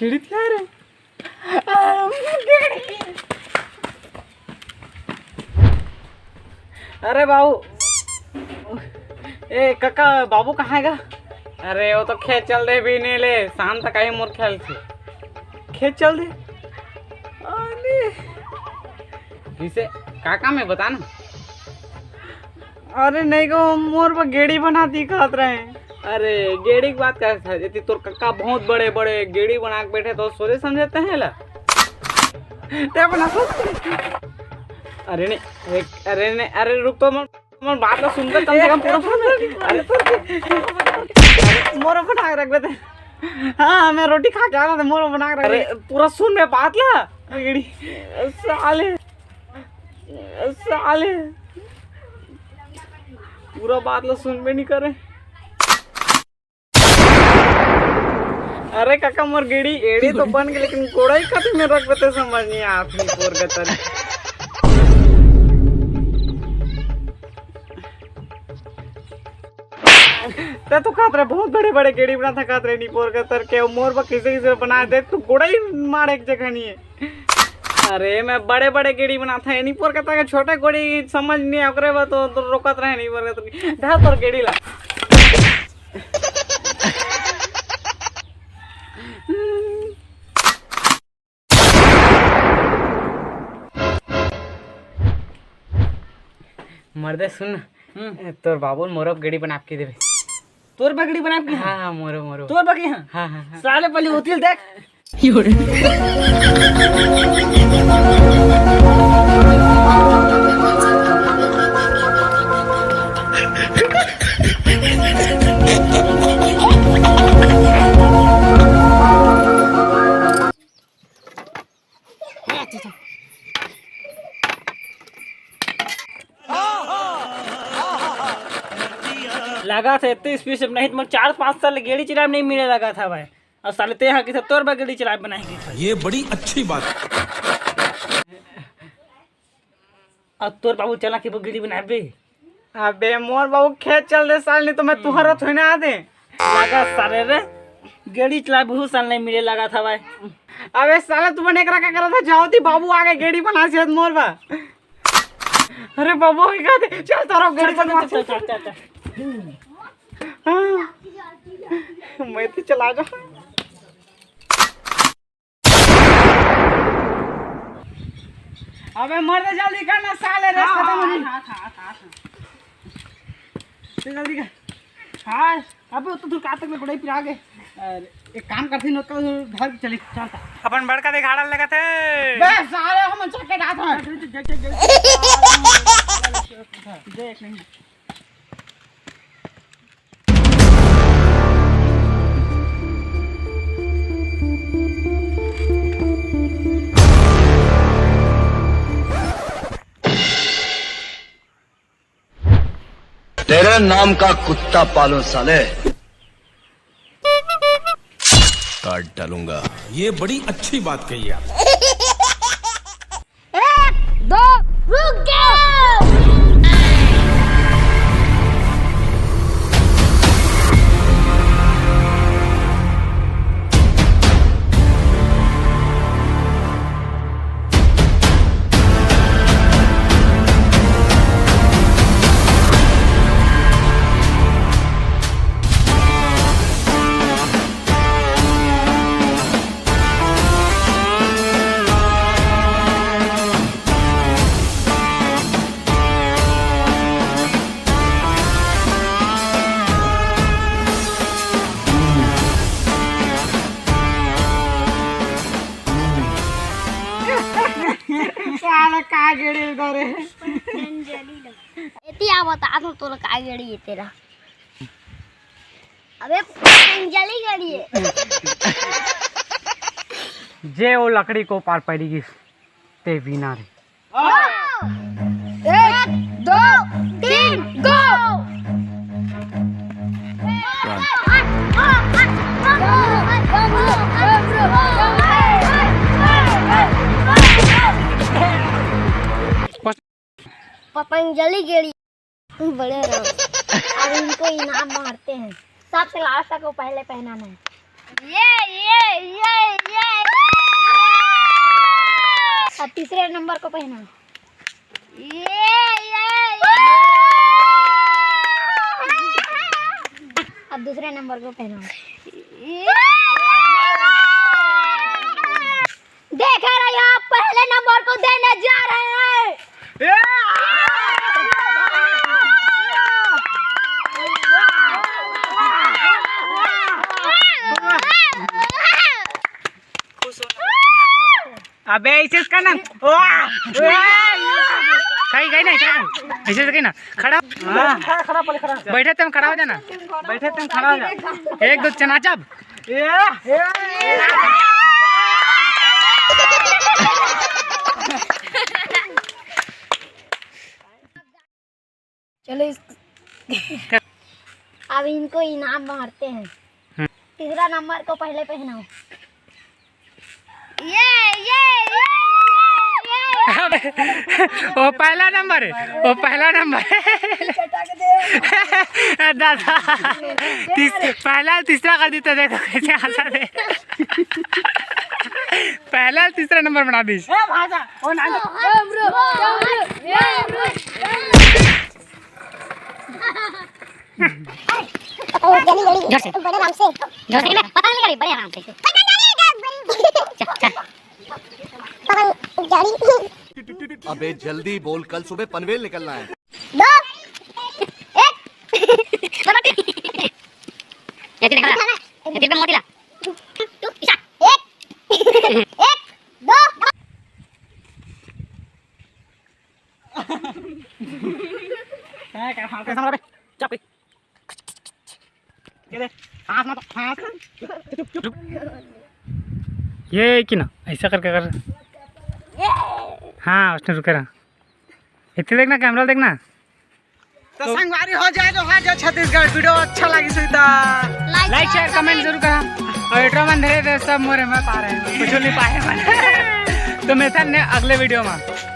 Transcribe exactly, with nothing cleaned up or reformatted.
चिड़ित क्या रे? अरे बाबू, ए काका, बाबू कहाँ हे गा? अरे वो तो खेत चल दे भी नहीं ले, शाम तक आई मोर ख्याल से। खेत चल दे। अरे किसे काका मैं बता ना। अरे नहीं को मोर पर गेड़ी बनाती कहत रहे। अरे गेड़ी की बात कर था, यदि तोर कक्का बहुत बड़े बड़े गेड़ी बना के बैठे तो सोचे समझे ते हैं ला। ते बना सोच। अरे नहीं, अरे, अरे नहीं, अरे रुक तो मन, मन बात ला सुनकर कम से कम पूरा सुन। अरे मोर बना के रख देते। हाँ, मैं रोटी खा के आ रहा था, मोर बना के रख अरे दे। पूरा सुन मैं बात ला। गेड़ी साले, साले पूरा बात ला सुन में नहीं करे। अरे काका मोर गेड़ी एड़ी तो बन गई, लेकिन गोड़ई कति में रख बते समझ नहीं आत नहीं पोर गतर। ते तो कहत रहे बहुत बड़े बड़े गेड़ी बना था, कहत रहे नहीं पोर गतर के मोर बा किसे किसे बना दे, तू गोड़ई मार एक जगह नहीं है। अरे मैं बड़े बड़े गेड़ी बना था, नहीं पोर गतर के छोटे गोड़ी समझ नहीं ओकरे बा तो, तो रोकत रहे नहीं पोर गतर। धा तोर गेड़ी ला। मर्दे सुन ना, हम्म। तोर बाबू मोर बर गेड़ी बना के देवे। तोर बर गेड़ी बना के? हाँ हाँ, मोरो मोरो। तोर बर के? हाँ हाँ हाँ। साले पहले होती देख। लगा था इतनी स्पीड से नहीं तो मैं चार पाँच साल गेड़ी चलाए नहीं मिले लगा था भाई। और साले ते यहाँ की था तोर बर गेड़ी चलाए बनाएगी था। ये बड़ी अच्छी बात। अब तोर बाबू चला के वो गेड़ी बनाबे। अबे मोर बाबू खेत चल दे साल, नहीं तो मैं तुहरा थोड़ी ना आ दे। लगा सारे रे, गेड़ी चला बहुत साल नहीं मिले लगा था भाई। अबे साला तू बने एकरा का करत था, जाओ ती बाबू आगे गेड़ी बना से मोर बा। अरे बाबू ही का दे, चल तारा गेड़ी चल, चल, बनवा चल, से। चल, चल, चल। हाँ। मैं तो चला जा। अबे मर दे, जल्दी कर ना साले, रेस हाँ, खत्म हो हाँ, गई। हाँ, हाँ, हाँ, हाँ। तू जल्दी कर। हाँ, अबे तो दूर कहाँ तक में गुड़ाई पिरा गए। अरे, एक काम करते हैं, घर चले, चलता। अपन बड़का दिखाड़ा लगा थे। बे साले, हम चक्के जात हैं। देख नहीं। तेरे नाम का कुत्ता पालूं साले। काट डालूंगा। ये बड़ी अच्छी बात कही आप। एक, दो, रुक जाओ। साला का गेड़ी इधर है? पतंजलि लग। एती आ बता तो तोला का गेड़ी है तेरा। अबे पतंजलि गेड़ी है। जे वो लकड़ी को पार पड़ी गिस, ते बिना रे। एक, दो, तीन, गो। पतंजलि गेड़ी। बड़े रहो। अब इनको इनाम बांटते हैं। सबसे लास्ट को पहले पहनाना है। ये, ये, ये, ये, ये। अब तीसरे नंबर को पहनाओ। ये, ये, ये। अब दूसरे नंबर को पहनाओ। ये। देख रहे हो, पहले नंबर को देने जा रहे हैं। अबे ऐसे इसका ना, वाह, वाह। कहीं, कहीं ना, ऐसे ना, ऐसे कहीं ना, खड़ा। हाँ। खड़ा, खड़ा, पहले खड़ा। बैठे तुम खड़ा हो जाना। बैठे तुम खड़ा हो जा। एक दो चनाचब। ए, ए। चलो इस अब इनको इनाम बांटते हैं। हम्म। तीसरा नंबर को पहले पहनाओ। ये, ये, ये, ये, ये। अबे, वो पहला नंबर है, वो पहला नंबर है। चटक दे। दादा, तीस-, पहला तीसरा कर देता, देखो कैसे हंसा दे। पहला तीसरा नंबर बना दीस। ए, भाषा, वो ना। ओ, जल्दी, जल्दी। जोर से। बड़े आराम से। जोर से, नहीं, पता नहीं लगा, बड़े आराम से। चल, चल। पवन गाड़ी। अबे जल्दी बोल, कल सुबह पनवेल निकलना है। दो। एक। ये दिखा। ये दिखा, मोतीला। एक। एक। दो। कैसा मारा बे? चाप के। ये दे। सांस मत, सांस। चुप, चुप, चुप। ये कि ना, ऐसा करके कर। हाँ, उसने रुके रहा। इतने देखना, कैमरा देखना। तो संगवारी हो जाए जो, हाँ, जो छत्तीसगढ़ वीडियो अच्छा लगी सुविधा। Like, share, comment जरूर करा। और एटरो मन धरे थे सब मोरे में पा रहे हैं, कुछ नहीं पाए मन। तो मिलता है अगले वीडियो में।